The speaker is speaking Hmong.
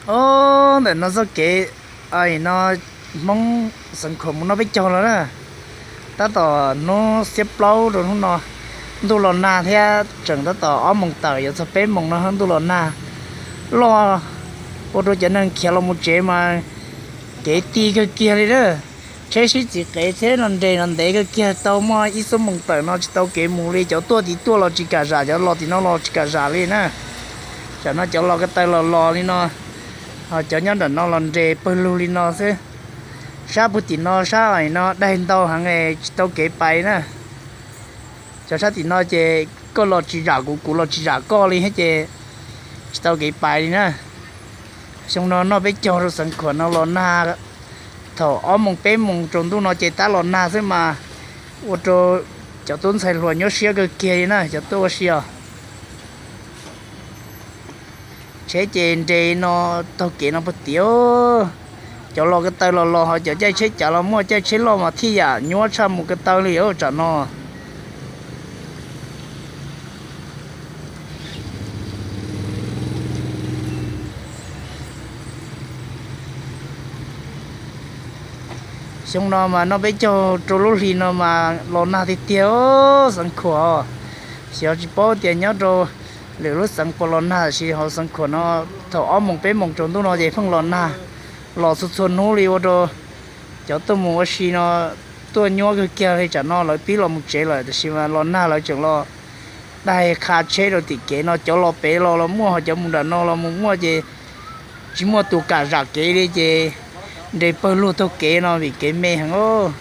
Ob, ntawm no txoj kev no Hmoob Xeev Khuam mus noj peb caug los na, tab tom hnub xiab plaub rau hnub no, ntuj los nag thiab, tseem tab tom ob moos tawm yuav txog peb moos no ntuj los nag loj, ua rau cov neeg khiav los mus tsev mas kev ti kawg kiag li na. Tsheb sib txiv qev thiab no nres no ntev kawg kiag, tau muaj ib xuab moos tawm no tsis tau kev mus li. Cov tuaj tim tuaj los tsis kam zam, cov los tim no los tsis kam zam li na. Tam no cov los ko taw los los li no, ho cov nyob nram no los nres pawg lug li no xwb. Sab pug tim no sab no daig ntau heev tsis tau kev pais na. Cov sab tim no ces koj los tsis zam kuv, kuv los tsis zam koj li thiab ces tsis tau kev pais li na. Xyoo no noj peb caug rau Xeev Khuam no los nag, thaum ob moos peb moos tsaus ntuj no ces tab los nag xwb mas ua rau cov tub ntxhais hluas nyuaj siab kawg kiag li na, cov tuaj ua si os. Tsheb ces nres no taug kev no puag tim, cov los ko taw los los, ho cov caij tsheb cav los muaj, caij tsheb loj mas thiaj yam nyuaj tshaj mus ko taw li os tam no. Xyoo no mas noj peb caug rau lub hli no mas los nag tiag tiag Xeev Khuam. Xyov tsis paub tias nyob rau lwm lub xeev puas los nag, tiam sis hauv Xeev Khuam no thaum ob moos peb moos tsaus ntuj no ces pheej los nag, los txhua txhua hnub li ua rau cov tuaj mus ua si no tuaj nyuaj kawg kiag li. Tam no lawv pib los mus tsev lawm, tiam sis mas los nag lawv tseem los daig qha tsheb rau tim kev no, cov los pem los los muaj, ho cov mus nram no los mus muaj ces tsis muaj tus kam zam kev li ces nres pawg lug taug kev no vim kev me heev os.